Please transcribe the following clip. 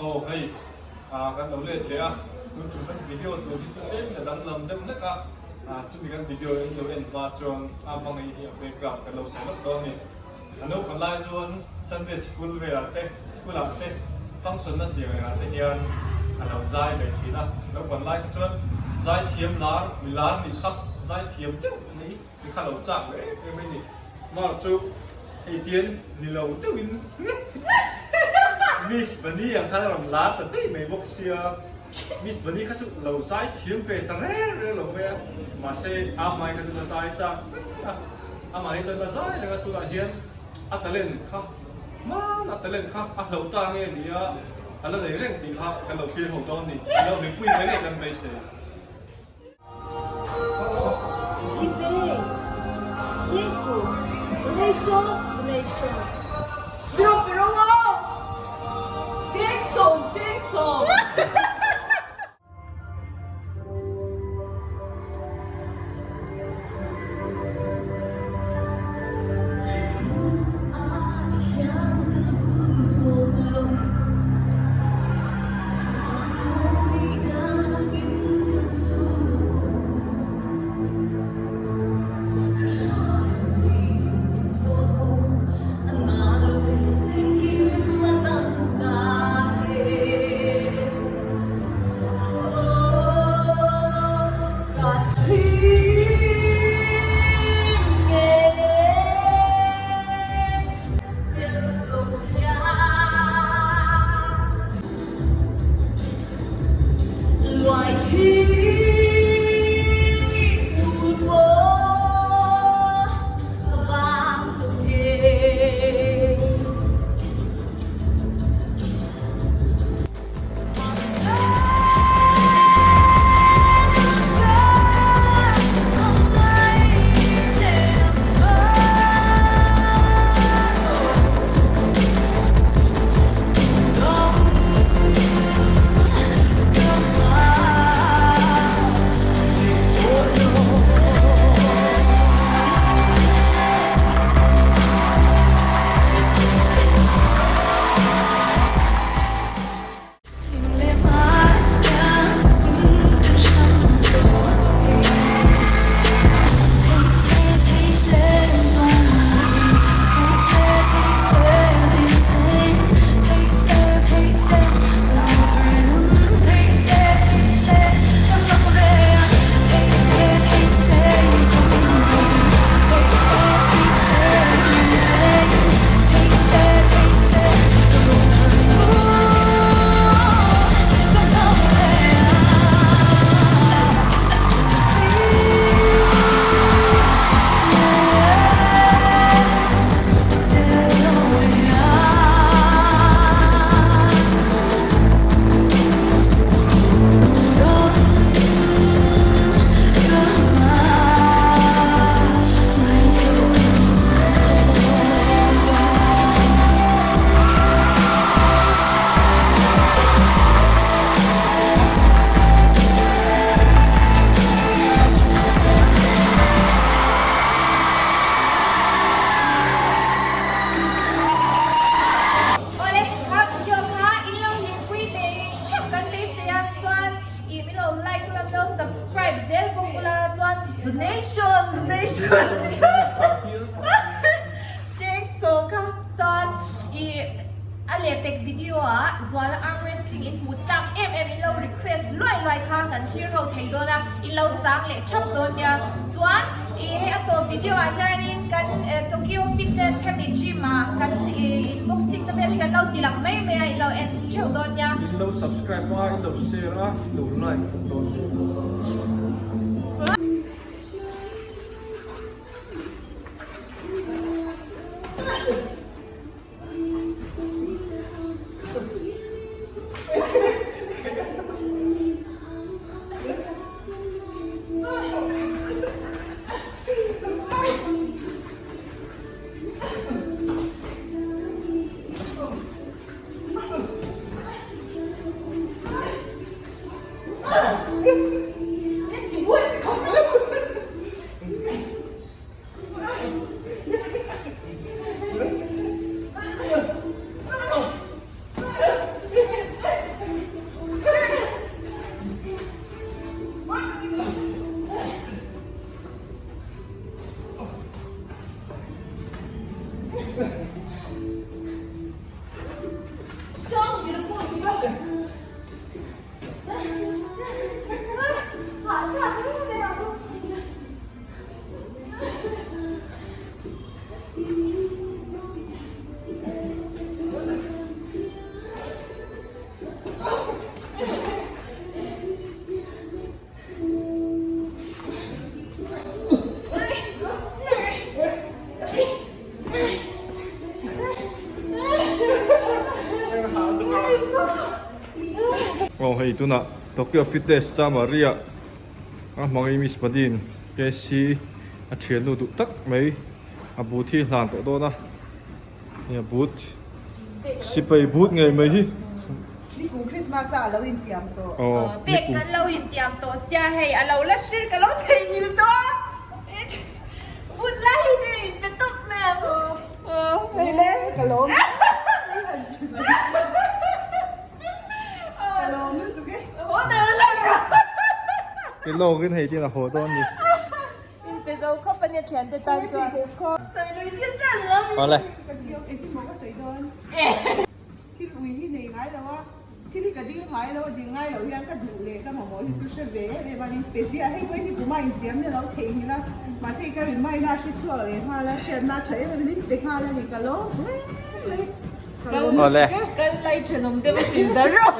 Aw hei ah kan lo let leh a, tun chung kan video tur hi chu tlem in a danglam deuh hlek a, ah chumi kan video in lo en hma chuan a hmangaih hi a background kan lo sawi lawk dawn a ni. A naupan lai chuan Sunday sikul velah te, school ah te function na tiang engah te hian a lo zai ve thin a, naupan lai kha chuan zaithiam lar, mi lar nih kha zaithiam deuh mai ni kha lo chak ve em em mai ni. Mark chu hei tian ni lo deuhin Miss Bunny ang khan a rawn lar ta daih mai bawk sia, Miss Bunny kha chu lo zaithiam ve ta reng reng lo mai a, mahse a hmai kha chu la zai chak reng a. Amah hi chuan la zai reng a, tunah hian a talent kha hman a talent kha a hloh ta nge ni a, a la nei reng tih kha kan lo thlir ho dawn ni, kan lo mipui ve ngei kan beisei. Gpay, Chingsu, Donation, Donation. Biro biro aw! Chengsawm, chengsawm. Awle, kha video kha in lo hlimpui ve theuh kan beisei a, chuan ih min lo like ula min lo subscribe zel bawk ula chuan donation donation cheng chaw kha chuan ih a lehpek video ah Zuala arm wrestling in hmu chak em em in lo request luai luai kha kan thlir ho thei dawn a, in lo chang leh thap dawn nia chuan ih hei a tawp video ah hianin kan Tokyo fitness hemi gym ah kan ih in boxing na vel hi kan lo ti lang mai mai a in lo en theuh dawn nia. In lo subscribe a, in lo share a, in lo like bawk dawn nia. Aw hei tunah Tokyo Fitness Chamari-ah a hmangin Miss Padin KC a thiannu duh tak mai a boot hi hlan tawh dawn a, hei a boot sipai boot ngei mai hi. Nikum Christmas a alo intiam tawh. Aw Pek kan lo intiam tawh sia hei a lo la hrilh ka lo theihnghilh tawh a boot lai hi te inpe tawp mai ang. Aw hei le ka lawm. Ka lawm lutuk e. Ke lawkin hei tin a haw dawn ni. Inpe zo khawp a nia thiante tan chuan. Awle. Thil ui hi nei ngai lo a, thil hi ka dil ngai lo a, dil ngai loh hian ka duh leh ka mamawh hi chu hre ve em em a ni. Pe ziah hei pawhin i puma intiam ni lo theihnghilh a, mahse i ka remind a, hre chhuak leh nghal a, hriatna tha em em in pe nghal a ni, ka lawm hle mai. Awle. Kan lai thenawm te va hrilh dar rawh.